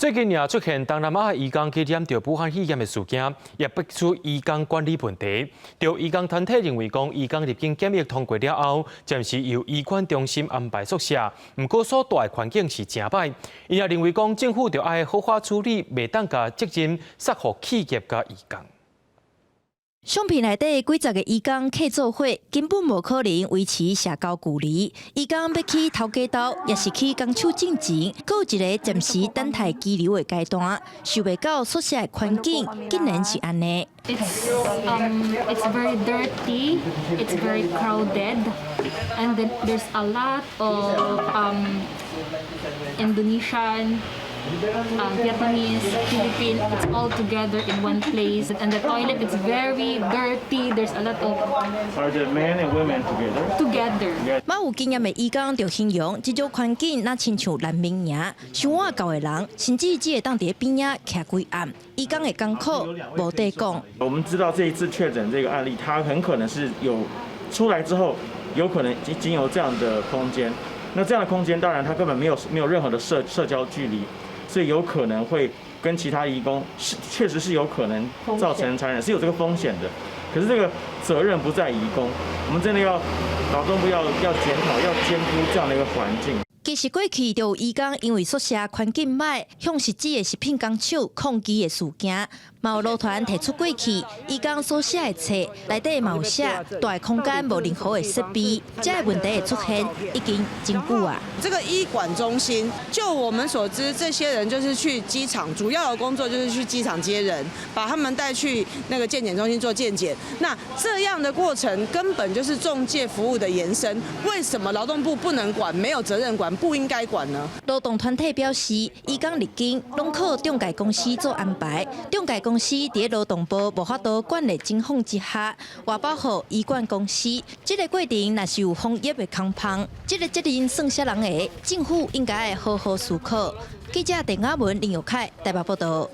最近也出現東南亞移工去染著武漢肺炎的事件，也逼出移工管理問題。著移工團體認為講，移工入境檢疫通過了後，暫時由移管中心安排宿舍，毋過所蹛的環境是誠歹。𪜶也認為講，政府著愛好好處理，袂當共責任捒予企業佮移工。相片內底幾十个移工客做伙，根本無可能維持社交距離。移工欲去頭家兜，抑是去工廠進前，閣有一个暫時等待羈留的階段，想袂到宿舍的環境竟然是按呢。 It's very dirty, it's very crowded, and then there's a lot of Indonesian, Vietnamese, Philippine. It's all together in one place, and the toilet is very dirty. There's a lot of Are the men and women together? Together. 嘛有經驗的移工就形容，這種環境若親像難民營，傷倚厚的人，甚至只會當佇邊仔徛幾暗。移工的艱苦無得講。我們知道這一次確診這個案例，他很可能是有出來之後，有可能經由這樣的空間。那這樣的空間，當然他根本沒有任何的社交距離，所以有可能會跟其他移工是確實是有可能造成傳染，是有這個風險的。可是這個責任不在移工，我們真的要勞動部要檢討，要監督這樣的一個環境。其實過去就有移工因為宿舍環境歹，向實際的食品工廠抗議的事件，嘛有勞團提出過去移工所寫的冊內底嘛有寫，蹛的空間無任何的設備，這个問題的出現已經真久啊。這個移管中心，就我們所知，這些人就是去機場，主要的工作就是去機場接人，把他們帶去那個健檢中心做健檢。那這樣的過程根本就是仲介服務的延伸。為什麼勞動部不能管，沒有責任管，不應該管呢？勞動團體表示，移工入境攏靠中介公司做安排，中介公司佇勞動部無法度管的情況之下，外包予移管公司。這个過程若是有防疫的空縫，這个責任算啥人的？政府應該好好思考。記者鄧亞文、林玉凱台北報道。